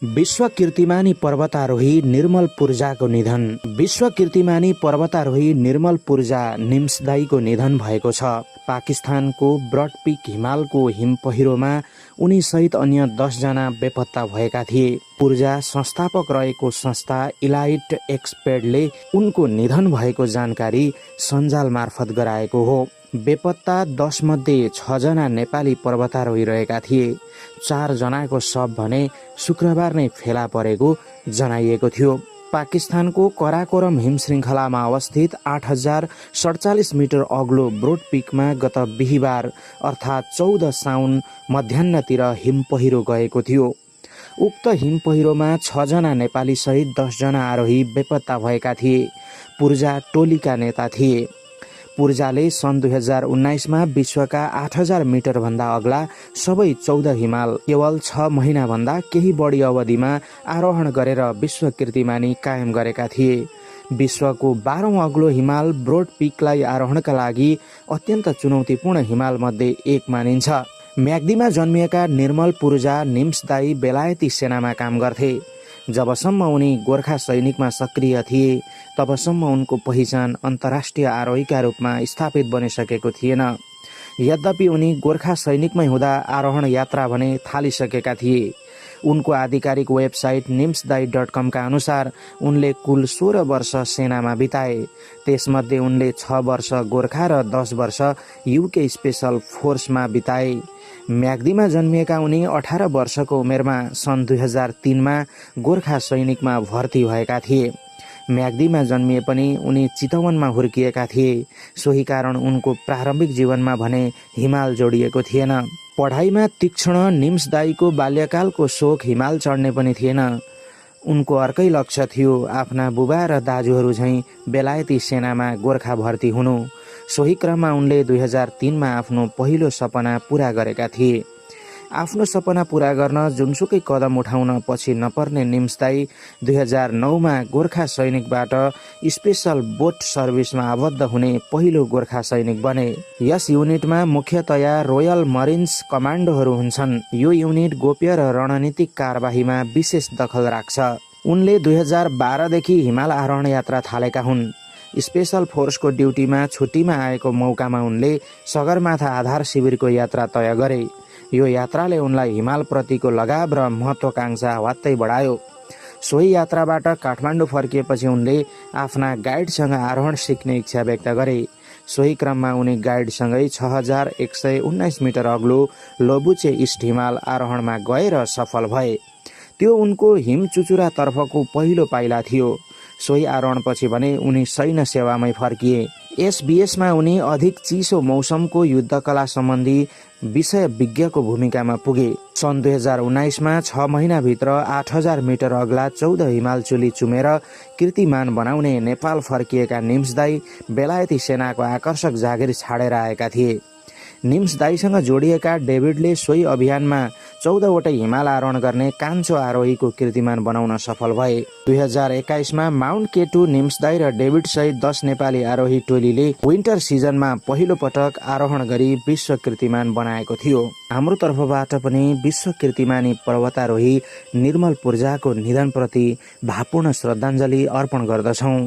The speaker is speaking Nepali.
विश्व कीर्तिमानी पर्वतारोही निर्मल पूर्जाको निधन। विश्व कीर्तिमानी पर्वतारोही निर्मल पूर्जा निम्सदाईको निधन भएको छ। पाकिस्तानको ब्रड पिक हिमालको हिम पहिरोमा उनी सहित अन्य 10 जना बेपत्ता भएका थिए। पूर्जा संस्थापक रहेको संस्था इलाइट एक्सपेडले उनको निधन भएको जानकारी सञ्जाल मार्फत गराएको हो। बेपत्ता 10 मध्ये 6 जना नेपाली पर्वतारोही रहेका थिए। 4 जनाको शव भने शुक्रबार नै फेला परेको जनाइएको थियो। पाकिस्तानको कराकोरम हिम श्रृङ्खलामा अवस्थित 8047 मिटर अग्लो ब्रोड पिकमा गत बिहिबार अर्थात् 14 साउन मध्याह्नतिर हिम पहिरो गएको थियो। उक्त हिम पहिरोमा 6 जना नेपाली सहित 10 जना आरोही बेपत्ता भएका थिए। पूर्जा टोलीका नेता थिए। पूर्जाले सन् 2019 मा विश्वका 8000 मिटर भन्दा अग्ला सबै 14 हिमाल केवल 6 महिना भन्दा केही बढी अवधिमा आरोहण गरेर विश्व कीर्तिमानी कायम गरेका थिए। विश्वको 12औं अग्लो हिमाल ब्रोड पिकलाई आरोहणका लागि अत्यन्त चुनौतीपूर्ण हिमाल मध्ये एक मानिन्छ। म्याग्दीमा जन्मिएका निर्मल पूर्जा निम्सदाई बेलायती सेनामा काम गर्थे। जबसम्म उनी गोर्खा सैनिकमा सक्रिय थिए तबसम्म उनको पहिचान अन्तर्राष्ट्रिय आरोहीका रूपमा स्थापित बनिसकेको थिएन। यद्यपि उनी गोर्खा सैनिकमै हुँदा आरोहण यात्रा भने थालिसकेका थिए। उनको आधिकारिक वेबसाइट nimsdai.com का अनुसार उनले कुल 16 वर्ष सेनामा बिताए। त्यसमध्ये उनले 6 वर्ष गोर्खा र 10 वर्ष युके स्पेशल फोर्समा बिताए। म्याग्दीमा जन्मिएका उनी 18 वर्षको उमेरमा सन् 2003 मा गोर्खा सैनिकमा भर्ती भएका थिए। म्याग्दीमा जन्मिए पनि उनी चितवनमा हुर्किएका थिए। सोही कारण उनको प्रारम्भिक जीवनमा भने हिमाल जोडिएको थिएन। पढाइमा तीक्ष्ण निम्सदाईको बाल्यकालको शोक हिमाल चढ्ने पनि थिएन। उनको अर्कै लक्ष्य थियो आफ्ना बुबा र दाजुहरू झैं बेलायती सेनामा गोर्खा भर्ती हुनु। सोही क्रममा उनले 2003 मा आफ्नो पहिलो सपना पूरा गरेका थिए। आफ्नो सपना पूरा गर्न जुनसुकै कदम उठाउन पछि नपर्ने निम्सदाई 2009 मा गोर्खा सैनिकबाट स्पेशल बोट सर्भिसमा आबद्ध हुने पहिलो गोर्खा सैनिक बने। यस युनिटमा मुख्यतया रोयल मरिन्स कमान्डोहरू हुन्छन्। यो युनिट गोप्य र रणनीतिक कारबाहीमा विशेष दखल राख्छ। उनले 2012 देखि हिमाल आरोहण यात्रा थालेका हुन्। स्पेशल फोर्सको ड्युटीमा छुट्टीमा आएको मौकामा उनले सगरमाथा आधार शिविरको यात्रा तय गरे। यो यात्राले उनलाई हिमाल प्रतिको लगाव र महत्वाकांक्षा वात्तै बढायो। सोही यात्राबाट काठमाडौँ फर्किएपछि उनले आफ्ना गाइडसँग आरोहण सिक्ने इच्छा व्यक्त गरे। सोही क्रममा उनी गाइडसँगै 6119 मिटर अग्लो लोबुचे इस्ट हिमाल आरोहणमा गएर सफल भए। त्यो उनको हिम चुचुरातर्फको पहिलो पाइला थियो। सोही आरोहणपछि भने उनी सैन्य सेवामै फर्किए। एसबीएसमा उनी अधिक चिसो मौसमको युद्धकला सम्बन्धी विषय विज्ञको भूमिकामा पुगे। सन् 2019 मा 6 महिनाभित्र 8000 मिटर अग्ला 14 हिमाल चुली चुमेर कीर्तिमान बनाउने नेपाल फर्किएका निम्सदाई बेलायती सेनाको आकर्षक जागिर छाडेर आएका थिए। निम्सदाईसँग जोडिएका डेभिडले सोही अभियानमा 14 वटै हिमाल आरोहण गर्ने कान्छो आरोहीको कीर्तिमान बनाउन सफल भए। 2021 मा माउन्ट केटु निम्सदाई र डेभिड सहित 10 नेपाली आरोही टोलीले विन्टर सिजनमा पहिलो पटक आरोहण गरी विश्व कीर्तिमान बनाएको थियो। हाम्रो तर्फबाट पनि विश्व कीर्तिमानी पर्वतारोही निर्मल पूर्जाको निधनप्रति भावपूर्ण श्रद्धाञ्जली अर्पण गर्दछौँ।